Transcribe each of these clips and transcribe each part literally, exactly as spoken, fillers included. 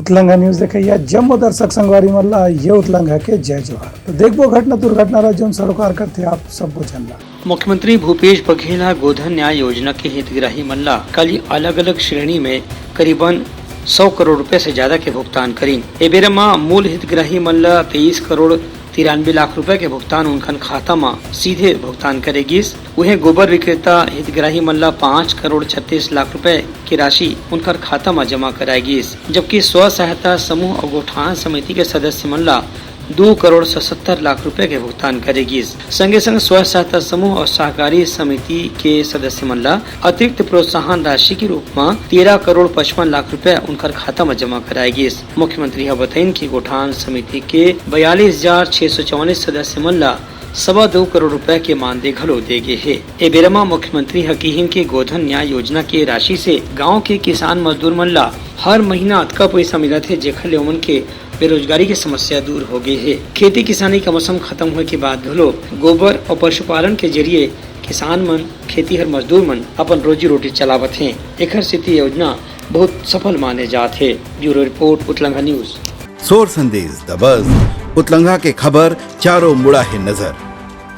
उतलंगा news देखइया जम्मो दर्शक संगवारी मन ला ये उतलंगा के जय जोहार। तो देखबो घटना दुर्घटना ला, जौन सरोकार करथे आप सबो झन ला। मुख्यमंत्री भूपेश बघेल ह गोधन न्याय योजना के हितग्राही मन ला काली अलग-अलग श्रेणी में करीबन सौ करोड़ रुपए से ज्यादा के भुगतान करीन। ए बेरा म मूल हितग्राही मन ला तेईस करोड़ तिरानबे लाख रुपए के भुगतान उनखन खाता म सीधे भुगतान करे गिस। उहें, गोबर विक्रेता हितग्राही मन ला पाँच करोड़ छत्तीस लाख रुपए के राशि उनकर खाता म जमा कराए गिस, जबकि स्व सहायता समूह अउ गोठान समिति के सदस्य मन ला दू करोड़ सतहत्तर लाख रुपए के भुगतान करे गिस। संगे संग स्व सहायता समूह अउ सहकारी समिति के सदस्य मन ला अतिरिक्त प्रोत्साहन राशि के रूप म तेरह करोड़ पचपन लाख रुपए उनकर खाता म जमा कराए गिस। मुख्यमंत्री ह बतइन कि गोठान समिति के बयालीस हजार छह सौ चौवालीस सदस्य मन ला सवा दो करोड़ रुपए के मानदेय घलो दे गे हे। ए बेरा म मुख्यमंत्री ह किहिन कि गोधन न्याय योजना के राशि से गांव के किसान मजदूर मन ला हर महीना अतका पइसा मिलत हे, जेखर ले ओमन के बेरोजगारी के समस्या दूर हो गे हे। खेती किसानी का मौसम खत्म होए के बाद घलो गोबर अउ पशुपालन के जरिए किसान मन, खेतीहर मजदूर मन अपन रोजी रोटी चलावत हें। एखर सेती योजना बहुत सफल माने जात हे। Bureau report, Utlanga news. सोर संदेश दबस, उतलंगा के खबर चारों मुड़ा हे नजर।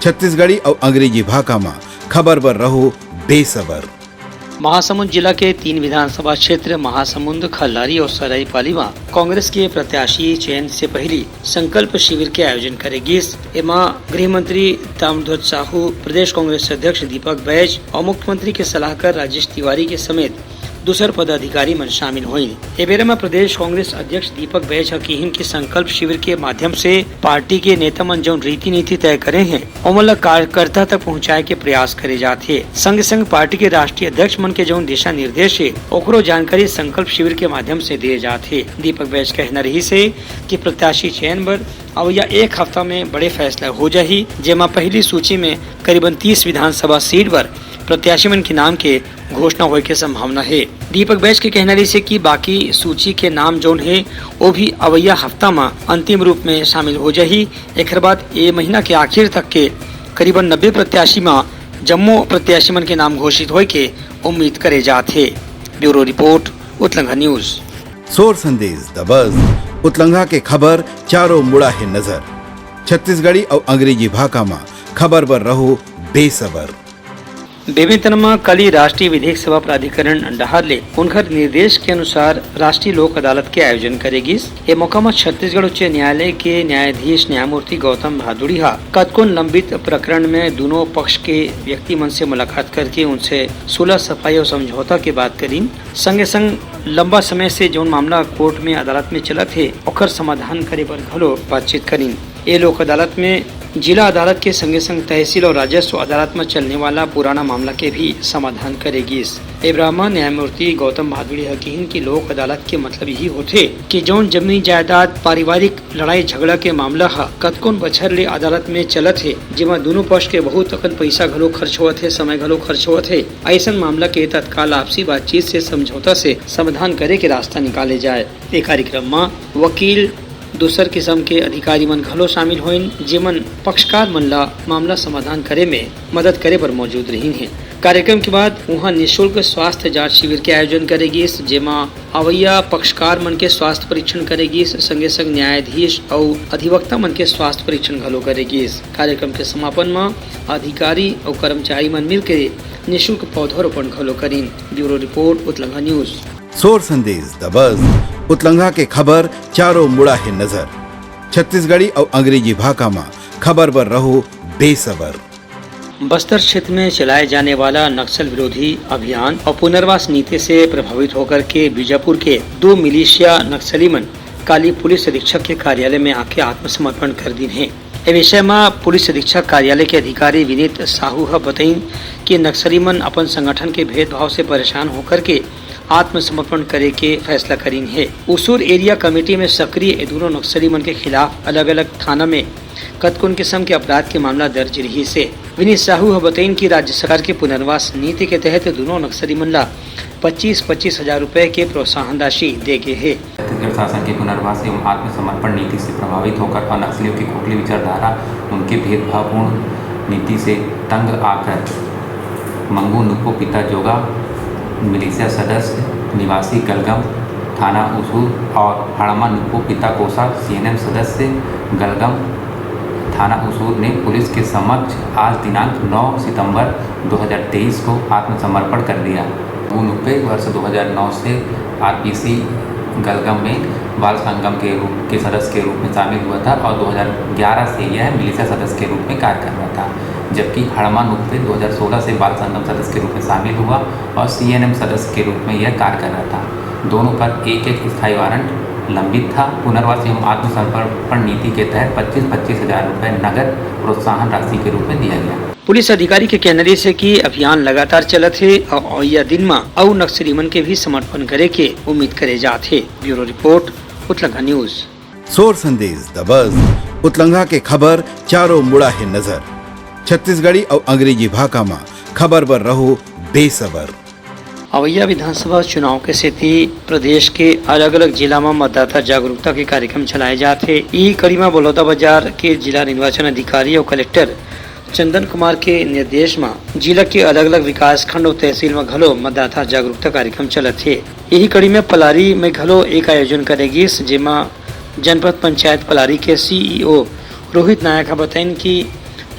छत्तीसगढ़ी अउ अंग्रेजी भाखा म खबर बर रहो बेसबर। महासमुंद जिला के तीन विधानसभा क्षेत्र महासमुंद, खल्लारी अउ सरायपाली म कांग्रेस के प्रत्याशी चयन से पहिली संकल्प शिविर के आयोजन करे गिस। एमा गृह मंत्री ताम्रध्वज साहू, प्रदेश कांग्रेस अध्यक्ष दीपक बैज अउ मुख्यमंत्री के सलाहकार राजेश तिवारी के समेत दूसर पदाधिकारी मन शामिल होइन। ए बेरा म प्रदेश कांग्रेस अध्यक्ष दीपक बैज ह किहिन कि संकल्प शिविर के माध्यम से पार्टी के नेता मन जउन रीति नीति तय करे हें, ओमन ल कार्यकर्ता तक पहुंचाए के प्रयास करे जात हे। संगे संग पार्टी के राष्ट्रीय अध्यक्ष मन के जउन दिशा निर्देश हे, ओकरो जानकारी संकल्प शिविर के माध्यम से दिए जात हे। दीपक बैज कहना रहिस हे कि प्रत्याशी चयन बर अवइया एक हफ्ता में बड़े फैसला हो जाही, जेमा पहली सूची में करीबन तीस विधानसभा सीट बर प्रत्याशी मन के नाम के घोषणा होए के संभावना हे। दीपक बैज के कहना रहिस हे कि बाकी सूची के नाम जउन हे, वो भी अवइया हफ्ता म अंतिम रूप में शामिल हो जाही। एखर बाद ए महीना के आखिर तक के करीबन नब्बे प्रत्याशी म जम्मो प्रत्याशी मन के नाम घोषित होए के उम्मीद करे जात हे। Bureau report, Utlanga news. सोर संदेश दबस, उतलंगा के खबर चारों मुड़ा हे नजर। छत्तीसगढ़ी अउ अंग्रेजी भाखा म खबर बर रहो बेसबर। बेमेतरा म काली राष्ट्रीय विधिक सेवा प्राधिकरण डहार ले उनकर निर्देश के अनुसार राष्ट्रीय लोक अदालत के आयोजन करे गिस। ए मौका म छत्तीसगढ़ उच्च न्यायालय के न्यायाधीश न्यायमूर्ति गौतम भादुड़ी ह कतकोन लंबित प्रकरण में दूनों पक्ष के व्यक्ति मन से मुलाकात करके उनसे सुलह, सफाई अउ समझौता के बात करीन। संगे संग लंबा समय से जउन मामला कोर्ट में अदालत में चलत हे, ओकर समाधान करे बर घलो बातचीत करीन। ए लोक अदालत में जिला अदालत के संगे संग तहसील अउ राजस्व अदालत में चलने वाला पुराना मामला के भी समाधान करे गिस। ए बेरा म न्यायमूर्ति गौतम भादुड़ी ह किहिन कि लोक अदालत के मतलब यही होथे कि जउन जमीन जायदाद, पारिवारिक लड़ाई झगड़ा के मामला ह कतकोन बछर ले अदालत में चलत हे, जेमा दूनों पक्ष के बहुत अकन पइसा घलो खर्च होवत हे, समय घलो खर्च होवत हे। अइसन मामला के तत्काल आपसी बातचीत से समझौता से समाधान करे के रास्ता निकाले जाए। ए कार्यक्रम म वकील, दूसर किसम के अधिकारी मन घलो शामिल होइन, जेमन पक्षकार मन ला मामला समाधान करे में मदद करे बर मौजूद रहिन हे। कार्यक्रम के बाद उहाँ निशुल्क स्वास्थ्य जांच शिविर के आयोजन करे गिस, जेमा अवइया पक्षकार मन के स्वास्थ्य परीक्षण करे गिस, संगे संग न्यायाधीश अउ अधिवक्ता मन के स्वास्थ्य परीक्षण घलो करे गिस। कार्यक्रम के समापन म अधिकारी अउ कर्मचारी मन मिलके निशुल्क पौधारोपण घलो करिन। Bureau report, Utlanga news. सोर संदेश दबस, उतलंगा के खबर चारों मुड़ा हे नजर। छत्तीसगढ़ी अउ अंग्रेजी भाखा म खबर बर रहो बेसबर। बस्तर क्षेत्र में चलाए जाने वाला नक्सल विरोधी अभियान अउ पुनर्वास नीति से प्रभावित होकर के बीजापुर के दो मिलिशिया नक्सली मन काली पुलिस अधीक्षक के कार्यालय में आके आत्मसमर्पण कर दीन हे। ए विषय म पुलिस अधीक्षक कार्यालय के अधिकारी विनीत साहू ह बतइन कि नक्सली मन अपन संगठन के भेदभाव से परेशान होकर के आत्मसमर्पण करे के फैसला करीन हे। उसूर एरिया कमेटी में सक्रिय ए दूनों नक्सली मन के खिलाफ अलग-अलग थाना में कतकोन किसम के अपराध के मामला दर्ज रिहिस हे। विनीत साहू ह बतइन कि राज्य सरकार के पुनर्वास नीति के तहत दूनों नक्सली मन ला पच्चीस पच्चीस हजार रुपए के प्रोत्साहन राशि दे गे हे। छत्तीसगढ़ शासन की पुनर्वास एवं आत्मसमर्पण नीति से प्रभावित होकर और नक्सलियों की खोखली विचारधारा, उनके भेदभावपूर्ण नीति से तंग आकर मंगू नुपो पिता जोगा, मिलिशिया सदस्य, निवासी गलगम, थाना उसूर और हड़मा नुपो पिता कोसा सीएनएम सदस्य गलगम थाना उसूर ने पुलिस के समक्ष आज दिनांक नौ सितंबर दो हज़ार तेईस को आत्मसमर्पण कर दिया। वो नुपे वर्ष दो हज़ार नौ से आरपीसी गलगम में बाल संगम के रूप के सदस्य के रूप में शामिल हुआ था और दो हज़ार ग्यारह से यह मिलिशिया सदस्य के रूप में कार्य कर रहा था, जबकि हड़मा नुपे दो हज़ार सोलह से बाल संगम सदस्य के रूप में शामिल हुआ और सीएनएम सदस्य के रूप में यह कार्य कर रहा था। दोनों पर एक एक स्थायी वारंट लंबित था। पुनर्वास एवं आत्मसमर्पण नीति के तहत पच्चीस पच्चीस हजार रुपये नगद प्रोत्साहन राशि के रूप में दिया गया। पुलिस अधिकारी के कहना रहिस हे कि अभियान लगातार चलत हे अउ अवइया दिन म अउ नक्सली मन के भी समर्पण करे के उम्मीद करे जात हे। Bureau report, Utlanga news. सोर संदेश दबस, उतलंगा के खबर चारों मुड़ा हे नजर। छत्तीसगढ़ी अउ अंग्रेजी भाखा म खबर बर रहो बेसबर। अवइया विधानसभा चुनाव के सेती प्रदेश के अलग-अलग जिला म मतदाता जागरूकता के कार्यक्रम चलाए जात हे। इही कड़ी म बलौदाबाजार के जिला निर्वाचन अधिकारी अउ कलेक्टर चंदन कुमार के निर्देश म जिला के अलग-अलग विकासखंड अउ तहसील म घलो मतदाता जागरूकता कार्यक्रम चलत हे। इही कड़ी म पलारी म घलो एक आयोजन करे गिस, जेमा जनपद पंचायत पलारी के सीईओ रोहित नायक ह बताइन कि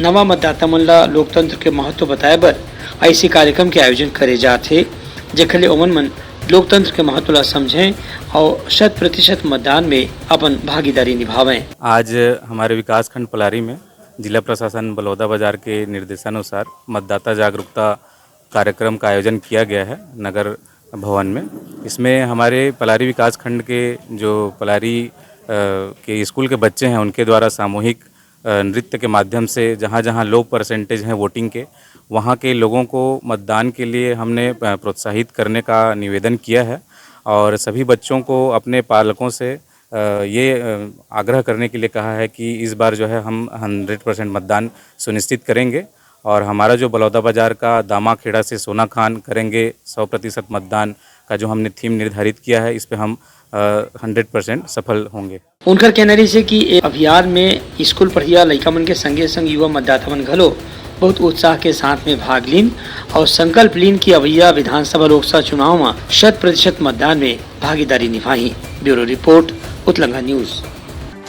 नवा मतदाता मन ला लोकतंत्र के महत्व बताए बर अइसे कार्यक्रम के आयोजन करे जात हे, जेखर ले ओमन मन लोकतंत्र के महत्व ला समझें अउ शत प्रतिशत मतदान में अपन भागीदारी निभावें। आज हमारे विकासखंड पलारी में जिला प्रशासन बलौदाबाजार के निर्देशानुसार मतदाता जागरूकता कार्यक्रम का आयोजन किया गया है नगर भवन में। इसमें हमारे पलारी विकासखंड के जो पलारी, अ, के स्कूल के बच्चे हैं, उनके द्वारा सामूहिक, अ, नृत्य के माध्यम से जहाँ-जहाँ low percentage हैं voting के, वहाँ के लोगों को मतदान के लिए हमने, अ, प्रोत्साहित करने का निवेदन किया है और सभी बच्चों को अपने पालकों से, अ, ये, अ, आग्रह करने के लिए कहा है कि इस बार जो है हम हंड्रेड परसेंट मतदान सुनिश्चित करेंगे और हमारा जो बलौदाबाजार का दामाखेड़ा से सोनाखान करेंगे सौ प्रतिशत मतदान का जो हमने theme निर्धारित किया है, इस पे हम, अ, हंड्रेड परसेंट सफल होंगे। उनकर कहना रहिस हे कि ए अभियान में स्कूल पढ़िया लइका मन के संगे संग युवा मतदाता मन घलो बहुत उत्साह के साथ में भाग लीन अउ संकल्प लीन कि अवइया विधानसभा लोकसभा चुनाव म शत प्रतिशत मतदान में भागीदारी निभाही। Bureau report, Utlanga news.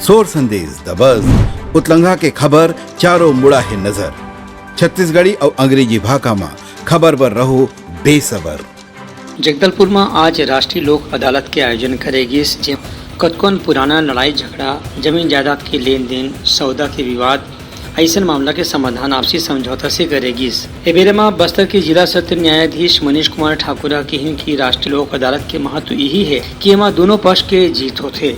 सोर संदेश दबस, उतलंगा के खबर चारों मुड़ा हे नजर। छत्तीसगढ़ी अउ अंग्रेजी भाखा म खबर बर रहो बेसबर। जगदलपुर म आज राष्ट्रीय लोक अदालत के आयोजन करे गिस, जे कतकोन पुराना लड़ाई झगड़ा, जमीन जायदाद के लेन देन, सौदा के विवाद, अइसन मामला के समाधान आपसी समझौता से करे गिस। ए बेरा म बस्तर के जिला सत्र न्यायाधीश मनीष कुमार ठाकुर ह किहिन कि राष्ट्रीय लोक अदालत के महत्व इही हे कि एमा दूनों पक्ष के जीत होथे,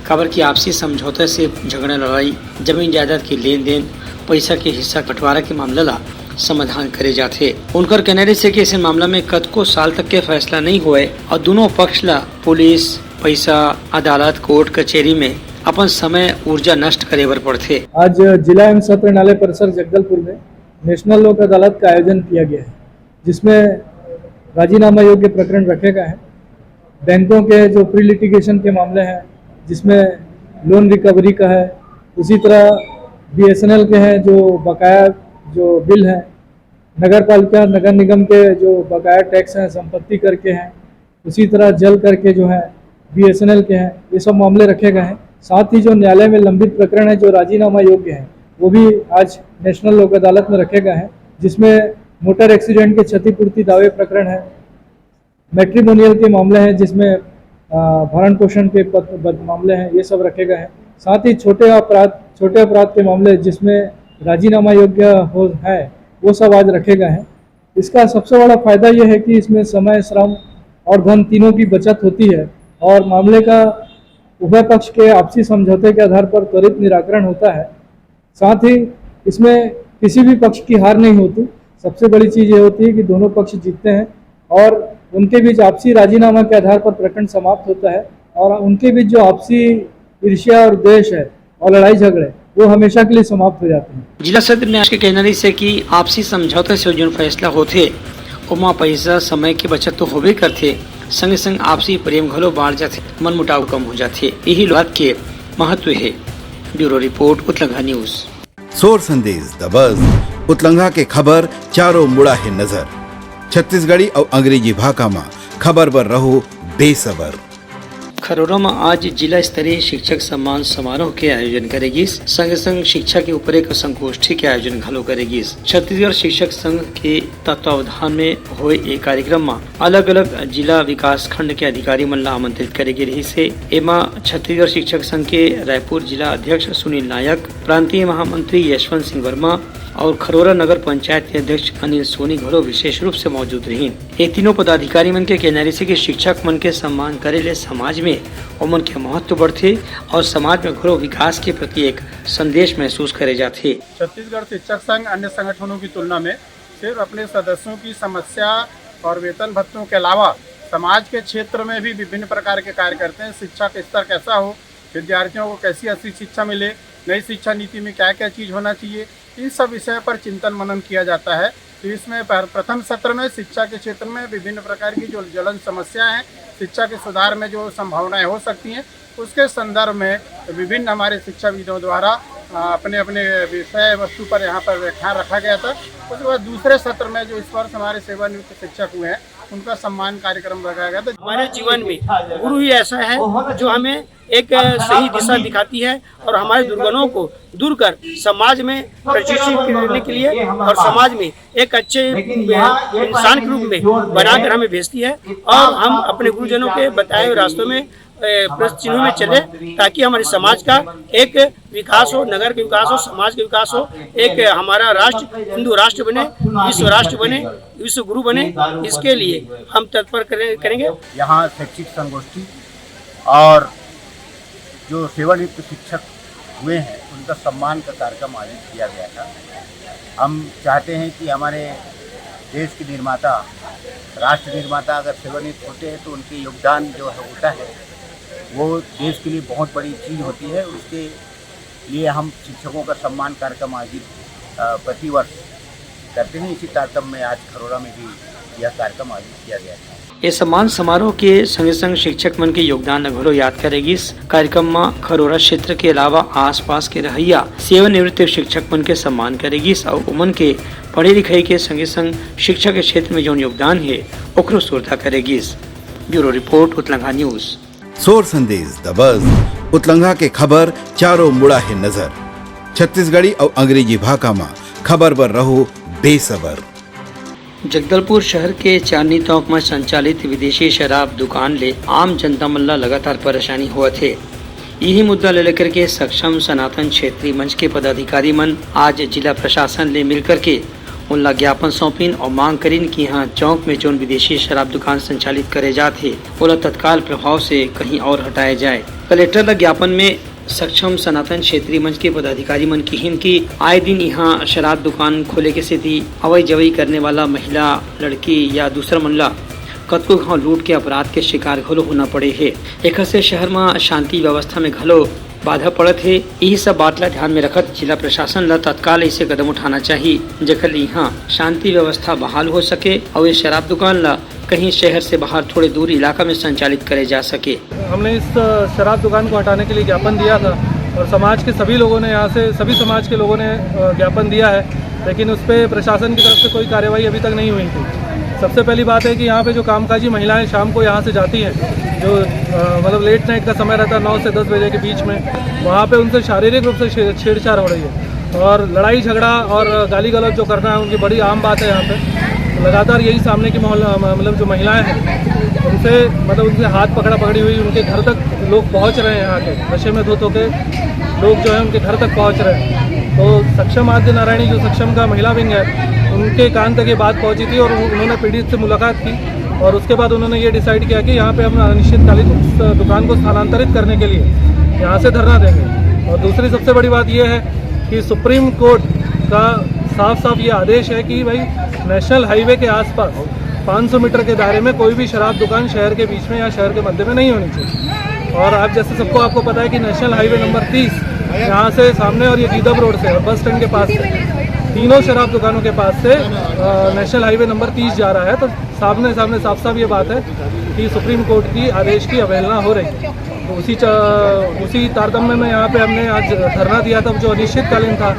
काबर कि आपसी समझौता से झगड़ा लड़ाई, जमीन जायदाद के लेन देन, पइसा के हिस्सा बंटवारा के मामला ला समाधान करे जाथे। उनकर कहना रहिस हे कि अइसन मामला में कतको साल तक के फैसला नइ होवय अउ दूनों पक्ष ला पुलिस, पइसा, अदालत, कोर्ट कचेरी में अपन समय ऊर्जा नष्ट करे बर पड़थे। आज जिला एवं सत्र न्यायालय परिसर जगदलपुर में नेशनल लोक अदालत का आयोजन किया गया है, जिसमें राजीनामा योग्य प्रकरण रखे गए हैं, बैंकों के जो प्री लिटिगेशन के मामले हैं, जिसमें लोन रिकवरी का है, उसी तरह बीएसएनएल के हैं जो बकाया जो बिल हैं, नगर पालिका, नगर निगम के जो बकाया टैक्स हैं, संपत्ति कर के हैं, उसी तरह जल कर के जो हैं, बीएसएनएल के हैं, ये सब मामले रखे गए हैं। साथ ही जो न्यायालय में लंबित प्रकरण है, जो राजीनामा योग्य हैं, वो भी आज नेशनल लोक अदालत में रखे गए हैं, जिसमें मोटर एक्सीडेंट के क्षतिपूर्ति दावे प्रकरण है, मैट्रिमोनियल के मामले हैं, जिसमें, अ, भरण पोषण के पद, बद-, मामले हैं, ये सब रखे गए हैं। साथ ही छोटे अपराध, छोटे अपराध के मामले जिसमें राजीनामा योग्य हो, हैं, वो सब आज रखे गए हैं। इसका सबसे बड़ा फायदा ये है कि इसमें समय, श्रम और धन तीनों की बचत होती है और मामले का उभय पक्ष के आपसी समझौते के आधार पर त्वरित निराकरण होता है। साथ ही इसमें किसी भी पक्ष की हार नहीं होती। सबसे बड़ी चीज़ ये होती है कि दोनों पक्ष जीतते हैं और उनके बीच आपसी राजीनामा के आधार पर प्रकरण समाप्त होता है और उनके बीच जो आपसी ईर्ष्या और द्वेष है और लड़ाई झगड़े, वो हमेशा के लिए समाप्त हो जाते हैं। जिला सत्र न्यायाधीश के कहना रहिस हे कि आपसी समझौता से जो फैसला होथे, ओमा पइसा, समय के बचत तो होबे करथे, संगे संग आपसी प्रेम घलो बाढ़ जाथे, मनमुटाव कम हो जाथे। यही बात के महत्व हे। Bureau report, Utlanga news. सोर संदेश दबस, उतलंगा के खबर चारों मुड़ा हे नजर। छत्तीसगढ़ी अउ अंग्रेजी भाखा म खबर बर रहो बेसबर। खरोरा म आज जिला स्तरीय शिक्षक सम्मान समारोह के आयोजन करे गिस। संगे संग शिक्षा के ऊपर एक संगोष्ठी के आयोजन घलो करे गिस। छत्तीसगढ़ शिक्षक संघ के तत्वावधान में होए ए कार्यक्रम म अलग-अलग जिला विकास खंड के अधिकारी मन ला आमंत्रित करे गे रिहिस हे। एमा छत्तीसगढ़ शिक्षक संघ के रायपुर जिला अध्यक्ष सुनील नायक, प्रांतीय महामंत्री यशवंत सिंह वर्मा और खरोरा नगर पंचायत के अध्यक्ष अनिल सोनी घलो विशेष रूप से मौजूद रहिन। ये तीनों पदाधिकारी मन के कहना रहिस हे कि शिक्षक मन के सम्मान करे ले समाज में ओमन के महत्व बढ़थे और समाज में घलो विकास के प्रति एक संदेश महसूस करे जाथे। छत्तीसगढ़ शिक्षक संघ अन्य संगठनों की तुलना में सिर्फ अपने सदस्यों की समस्या और वेतन भत्तों के अलावा समाज के क्षेत्र में भी विभिन्न प्रकार के कार्य करते हैं। शिक्षा का स्तर कैसा हो, विद्यार्थियों को कैसी अच्छी शिक्षा मिले, नई शिक्षा नीति में क्या क्या चीज़ होना चाहिए, इन सब विषय पर चिंतन मनन किया जाता है। तो इसमें पर-, प्रथम सत्र में शिक्षा के क्षेत्र में विभिन्न प्रकार की जो ज्वलन समस्या हैं, शिक्षा के सुधार में जो संभावनाएं हो सकती हैं, उसके संदर्भ में विभिन्न हमारे शिक्षाविदों द्वारा, अ, अपने अपने विषय वस्तु पर यहाँ पर व्याख्यान रखा गया था। उसके बाद दूसरे सत्र में जो इस वर्ष हमारे सेवानिवृत्त शिक्षक हुए हैं, उनका सम्मान कार्यक्रम रखा गया था। हमारे जीवन में गुरु ही ऐसा है जो हमें एक सही दिशा दिखाती है और हमारे दुर्गुणों को दूर कर समाज में प्रतिष्ठित करने के लिए और समाज में एक अच्छे इंसान के रूप में बनाकर हमें भेजती है और हम अपने गुरुजनों के बताए हुए रास्तों में, अ, प्रश्न चिन्हों में चले, ताकि हमारे समाज का एक विकास हो, नगर का विकास हो, समाज का विकास हो, एक हमारा राष्ट्र हिंदू राष्ट्र बने, विश्व राष्ट्र बने, विश्व गुरु बने। इसके लिए हम तत्पर करें, करेंगे। यहाँ शैक्षिक संगोष्ठी और जो सेवानिवृत्त शिक्षक हुए हैं, उनका सम्मान का कार्यक्रम आयोजित किया गया था। हम चाहते हैं कि हमारे देश के निर्माता, राष्ट्र निर्माता अगर सेवानिवृत्त होते हैं, तो उनके योगदान जो है, होता है, वो देश के लिए बहुत बड़ी चीज़ होती है। उसके लिए हम शिक्षकों का सम्मान कार्यक्रम आयोजित, अ, प्रतिवर्ष करते हैं। इसी तारतम्य में आज खरोरा में भी यह कार्यक्रम आयोजित किया गया था। ये सम्मान समारोह के संगे संग शिक्षक मन के योगदान ल घलो याद करे गिस। कार्यक्रम म खरोरा क्षेत्र के अलावा आसपास के रहइया सेवानिवृत्त शिक्षक मन के सम्मान करे गिस अउ उमन के पढ़े लिखाई के संगे संग शिक्षा के क्षेत्र में जौन योगदान हे, ओकरो सुरता करे गिस। Bureau report, Utlangha news. सोर संदेश द बज, उतलंघा के खबर चारों मुड़ा हे नजर। छत्तीसगढ़ी अउ अंग्रेजी भाखा म खबर बर रहो बेसबर। जगदलपुर शहर के चांदनी तौक म संचालित विदेशी शराब दुकान ले आम जनता मन ल लगातार परेशानी होवत हे। इही मुद्दा ल लेकर के सक्षम सनातन क्षेत्रीय मंच के पदाधिकारी मन आज जिला प्रशासन ले मिलकर के उनला ज्ञापन सौंपिन और मांग करिन कि इहां चौक में जौन विदेशी शराब दुकान संचालित करे जात हे, ओला तत्काल प्रभाव से कहीं और हटाया जाए। कलेक्टर ल ज्ञापन में सक्षम सनातन क्षेत्रीय मंच के पदाधिकारी मन किहिन कि आए दिन इहां शराब दुकान खोले के सेती अवई जवई करने वाला महिला, लड़की या दूसरा मन ला कतको घांव लूट के अपराध के शिकार घलो होना पड़े हे। एखर से शहर म शांति व्यवस्था में घलो बाधा पड़त हे। इही सब बात ला ध्यान में रखत जिला प्रशासन ला तत्काल ऐसे कदम उठाना चाही, जेकर ले इहां शांति व्यवस्था बहाल हो सके अउ ये शराब दुकान ला कहीं शहर से बाहर थोड़े दूर इलाका में संचालित करे जा सके। हमने इस, अ, शराब दुकान को हटाने के लिए ज्ञापन दिया था और समाज के सभी लोगों ने, यहाँ से सभी समाज के लोगों ने, अ, ज्ञापन दिया है, लेकिन उस पे प्रशासन की तरफ से कोई कार्रवाई अभी तक नहीं हुई थी। सबसे पहली बात है कि यहाँ पे जो कामकाजी महिलाएं शाम को यहाँ से जाती हैं, जो, अ, मतलब लेट नाइट का समय रहता है नौ से दस बजे के बीच में, वहाँ पे उनसे शारीरिक रूप से छे-, छेड़छाड़ हो रही है और लड़ाई झगड़ा और गाली गलौज जो करना है उनकी बड़ी आम बात है यहाँ पे। लगातार यही सामने की मोहल्ला, मतलब जो महिलाएं हैं उनसे, मतलब उनसे हाथ पकड़ा पकड़ी हुई, उनके घर तक लोग पहुँच रहे हैं, यहाँ के नशे में धुत होके लोग जो है उनके घर तक पहुँच रहे हैं। तो सक्षम आद्य नारायणी जो सक्षम का महिला विंग है, उनके कान तक ये बात पहुँची थी और उन्होंने पीड़ित से मुलाकात की और उसके बाद उन्होंने ये डिसाइड किया कि यहाँ पे हम अनिश्चितकालिक उस दुकान को स्थानांतरित करने के लिए यहाँ से धरना देंगे। और दूसरी सबसे बड़ी बात ये है कि सुप्रीम कोर्ट का साफ साफ ये आदेश है कि भाई नेशनल हाईवे के आसपास पाँच सौ मीटर के दायरे में कोई भी शराब दुकान शहर के बीच में या शहर के मध्य में नहीं होनी चाहिए। और आप जैसे सबको आपको पता है कि नेशनल हाईवे नंबर तीस यहाँ से सामने और ये गीदम रोड से बस स्टैंड के पास से तीनों शराब दुकानों के पास से, अ, नेशनल हाईवे नंबर तीस जा रहा है। तो सामने सामने साफ साफ ये बात है कि सुप्रीम कोर्ट की आदेश की अवहेलना हो रही है। तो उसी च-, उसी तारतम्य में यहाँ पे हमने आज धरना दिया था जो अनिश्चितकालीन था,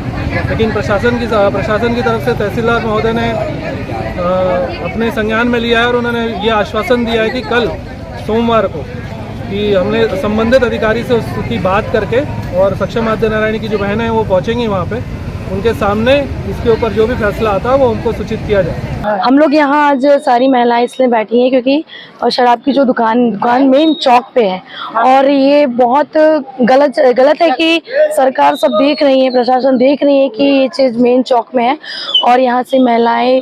लेकिन प्रशासन की प्रशासन की तरफ से तहसीलदार महोदय ने, अ, अपने संज्ञान में लिया है और उन्होंने ये आश्वासन दिया है कि कल सोमवार को कि हमने संबंधित अधिकारी से उसकी बात करके और सक्षम आद्य नारायणी की जो बहनें हैं वो पहुँचेंगी वहाँ पे, उनके सामने इसके ऊपर जो भी फैसला आता है वो हमको सूचित किया जाए। हम लोग यहाँ आज सारी महिलाएं इसलिए बैठी हैं क्योंकि और शराब की जो दुकान दुकान मेन चौक पे है और ये बहुत गलत गलत है कि सरकार सब देख रही है, प्रशासन देख रही है कि ये चीज़ मेन चौक में है और यहाँ से महिलाएं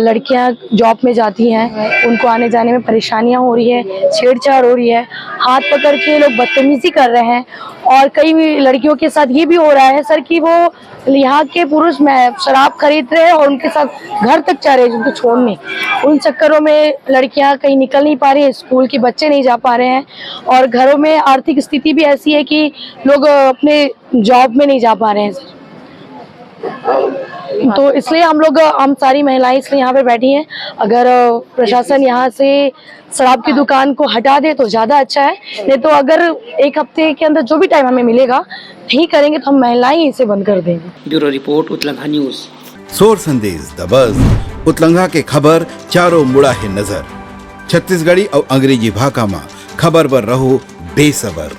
लड़कियां जॉब में जाती हैं, उनको आने जाने में परेशानियां हो रही है, छेड़छाड़ हो रही है, हाथ पकड़ के लोग बदतमीजी कर रहे हैं और कई लड़कियों के साथ ये भी हो रहा है सर कि वो यहाँ के पुरुष शराब खरीद रहे हैं और उनके साथ घर तक जा रहे हैं जिनको छोड़ने। उन चक्करों में लड़कियाँ कहीं निकल नहीं पा रही हैं, स्कूल के बच्चे नहीं जा पा रहे हैं और घरों में आर्थिक स्थिति भी ऐसी है कि लोग अपने जॉब में नहीं जा पा रहे हैं सर। तो इसलिए हम लोग हम सारी महिलाएं इसलिए यहाँ पे बैठी हैं। अगर प्रशासन यहाँ से शराब की दुकान को हटा दे तो ज़्यादा अच्छा है, नहीं तो अगर एक हफ्ते के अंदर जो भी टाइम हमें मिलेगा नहीं करेंगे तो हम महिलाएं इसे बंद कर देंगे। Bureau report Utlangha news. सोर संदेश दबस उतलंघा के खबर चारों मुड़ा हे नजर। छत्तीसगढ़ी अउ अंग्रेजी भाखा म खबर बर रहो बेसबर।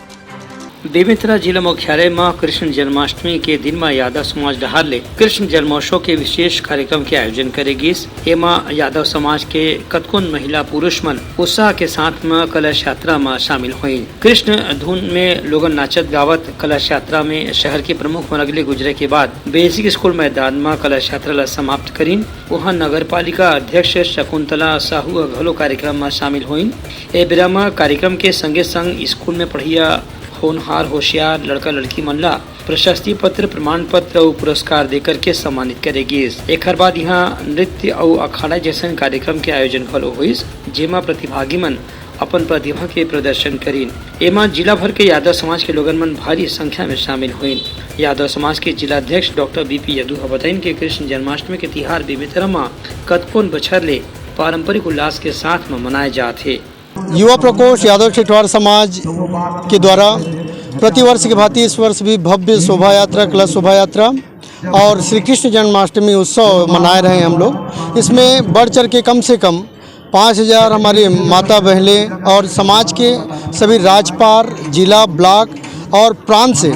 बेमेतरा जिला मुख्यालय म कृष्ण जन्माष्टमी के दिन म यादव समाज डहार ले कृष्ण जन्मोत्सव के विशेष कार्यक्रम के आयोजन करे गिस। एमा यादव समाज के कतकोन महिला पुरुष मन उत्साह के साथ म कलश यात्रा म शामिल होइन। कृष्ण धुन में लोगन नाचत गावत कलश यात्रा में शहर के प्रमुख मार्ग ले गुजरे के बाद बेसिक स्कूल मैदान म कलश यात्रा ल समाप्त करिन। उहाँ नगर पालिका अध्यक्ष शकुंतला साहू ह घलो कार्यक्रम म शामिल होइन। ए बेरा म कार्यक्रम के संगे संग स्कूल में पढ़इया होनहार होशियार लड़का लड़की मन ला प्रशस्ति पत्र, प्रमाण पत्र अउ पुरस्कार देकर के सम्मानित करे गिस। एखर बाद इहाँ नृत्य अउ अखाड़ा जैसन कार्यक्रम के आयोजन घलो होइस, जेमा प्रतिभागी मन अपन प्रतिभा के प्रदर्शन करिन। एमा जिला भर के यादव समाज के लोगन मन भारी संख्या में शामिल होइन। यादव समाज के जिला अध्यक्ष डॉक्टर बीपी यदु ह बताइन कि कृष्ण जन्माष्टमी के तिहार बेमेतरा म कतकोन बछर ले पारंपरिक उल्लास के साथ म मनाए जात हे। युवा प्रकोष्ठ यादव ठेठवार समाज के द्वारा प्रतिवर्ष की भांति इस वर्ष भी भव्य शोभा यात्रा, कलश शोभा यात्रा और श्री कृष्ण जन्माष्टमी उत्सव मनाए रहे हैं हम लोग। इसमें बढ़ चढ़ के कम से कम पाँच हज़ार हमारे माता बहनें और समाज के सभी राजपार, जिला, ब्लॉक और प्रांत से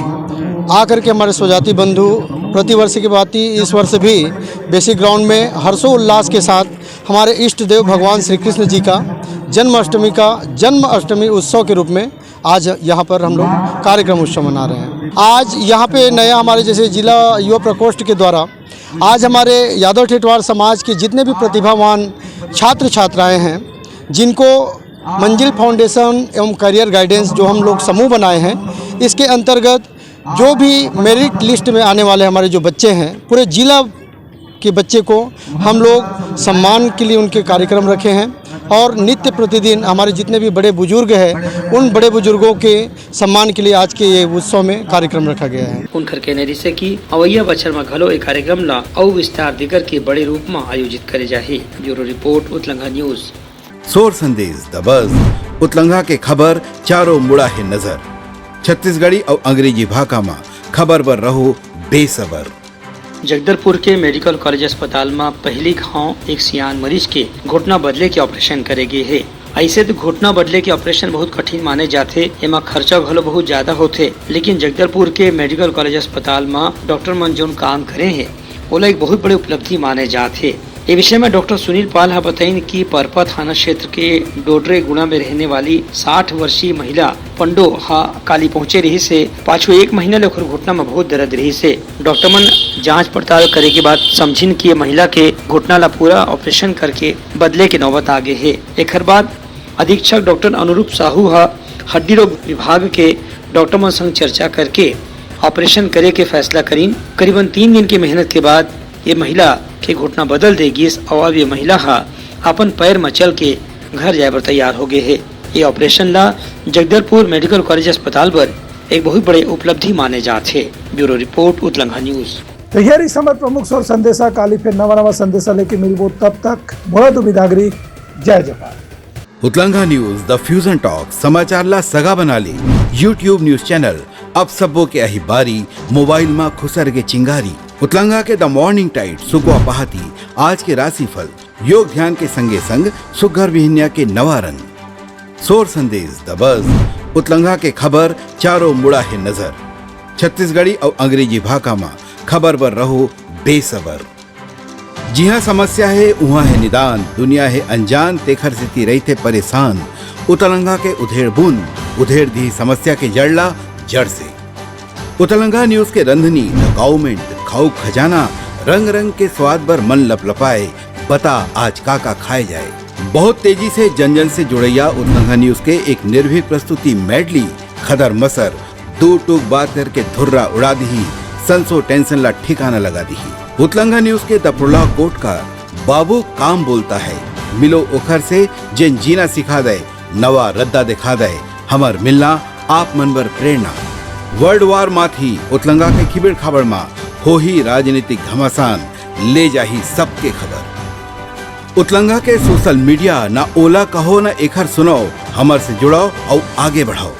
आकर के हमारे स्वजाति बंधु प्रतिवर्ष की भांति इस वर्ष भी बेसिक ग्राउंड में हर्षोल्लास के साथ हमारे इष्ट देव भगवान श्री कृष्ण जी का जन्माष्टमी का जन्म अष्टमी उत्सव के रूप में आज यहाँ पर हम लोग कार्यक्रम उत्सव मना रहे हैं। आज यहाँ पे नया हमारे जैसे जिला युवा प्रकोष्ठ के द्वारा आज हमारे यादव ठेठवार समाज के जितने भी प्रतिभावान छात्र छात्राएं हैं, जिनको मंजिल फाउंडेशन एवं करियर गाइडेंस जो हम लोग समूह बनाए हैं, इसके अंतर्गत जो भी मेरिट लिस्ट में आने वाले हमारे जो बच्चे हैं, पूरे जिला के बच्चे को हम लोग सम्मान के लिए उनके कार्यक्रम रखे हैं और नित्य प्रतिदिन हमारे जितने भी बड़े बुजुर्ग हैं, उन बड़े बुजुर्गों के सम्मान के लिए आज के ये उत्सव में कार्यक्रम रखा गया है। उनखर कहना रिहिसे कि अवइया बछर म घलो ए कार्यक्रम ला अउ विस्तार देकर के बड़े रूप म आयोजित करे जाही। Bureau report, Utlangha news. सोर संदेश दबस उतलंघा के खबर चारों मुड़ा हे नजर। छत्तीसगढ़ी अउ अंग्रेजी भाखा म खबर बर रहो बेसबर। जगदलपुर के मेडिकल कॉलेज अस्पताल म पहिली घांव एक सियान मरीज के घुटना बदले के ऑपरेशन करे गे हे। अइसे तो घुटना बदले के ऑपरेशन बहुत कठिन माने जाथे, एमा खर्चा घलो बहुत ज्यादा होथे, लेकिन जगदलपुर के मेडिकल कॉलेज अस्पताल म डॉक्टर मन जोन काम करे हे, ओला एक बहुत बड़े उपलब्धि माने जात हे। ए विषय में डॉक्टर सुनील पाल ह बताइन कि परपा थाना क्षेत्र के डोडरेगुड़ा में रहने वाली साठ वर्षीय महिला पंडो ह काली पहुंचे रिहिस हे। पाछू एक महीना ले ओखर घुटना में बहुत दर्द रिहिस हे। डॉक्टर मन जांच पड़ताल करे के बाद समझिन कि ये महिला के घुटना ला पूरा ऑपरेशन करके बदले के नौबत आ गे हे। एखर बाद अधीक्षक डॉक्टर अनुरूप साहू ह हड्डी रोग विभाग के डॉक्टर मन संग चर्चा करके ऑपरेशन करे के फैसला करिन। करीबन तीन दिन के मेहनत के बाद ये महिला के घुटना बदल दे गिस अउ अब ये महिला ह अपन पैर म चल के घर जाए बर तैयार हो गे हे। ये ऑपरेशन ला जगदलपुर मेडिकल कॉलेज अस्पताल बर एक बहुत बड़े उपलब्धि माने जात हे। Bureau report, Utlangha news. तो ये रही हमर प्रमुख सोर संदेशा। काली फिर नवा नवा संदेशा लेके मिलबो, तब तक मोला तो विदागरी। जय जोहार। उतलंघा न्यूज, द फ्यूजन टॉक, समाचार ला सगा बना ले। YouTube न्यूज चैनल अब सबो के अही बारी, मोबाइल मा खुसर के चिंगारी। उतलंघा के द मॉर्निंग टाइट, सुकवा पहाती, आज के राशिफल, योग ध्यान के संगे संग सुग्घर बिहनिया के नवा रंग। सोर संदेश द बज। उतलंघा के खबर चारों मुड़ा हे नजर। छत्तीसगढ़ी अउ अंग्रेजी भाखा म खबर बर रहो बेसबर। जिहां समस्या हे, उहां हे निदान। दुनिया हे अनजान, तेखर सेती रहिथे परेशान। उतलंघा के उधेड़ बुन, उधेड़ दिही समस्या के जड़ ला जड़ से। उतलंघा न्यूज के रंधनी, द काउमेंट, खाऊ खजाना, रंग रंग के स्वाद बर मन लपलपाए। बता आज का का खाए जाए। बहुत तेजी से जन जन से जुड़ैया उतलंघा न्यूज के एक निर्भीक प्रस्तुति मेडली, खदर मसर, दू टूक बात करके धुर्रा उड़ा दिही, संसो टेंशन ला ठिकाना लगा दिही। उतलंघा न्यूज के द प्रोलॉग कोट का बाबू काम बोलता है, मिलो ओखर से जेन जीना सिखा दे, नवा रद्दा दिखा दे, हमर मिलना आप मन बर प्रेरणा। वर्ल्ड वार माथी उतलंगा के खिबेड़ खाबड़ मा होही राजनीतिक घमासान, ले जाही सबके खबर। उतलंगा के सोशल मीडिया, ना ओला कहो ना एखर सुनाओ, हमर से जुड़ाओ अउ आगे बढ़ाओ।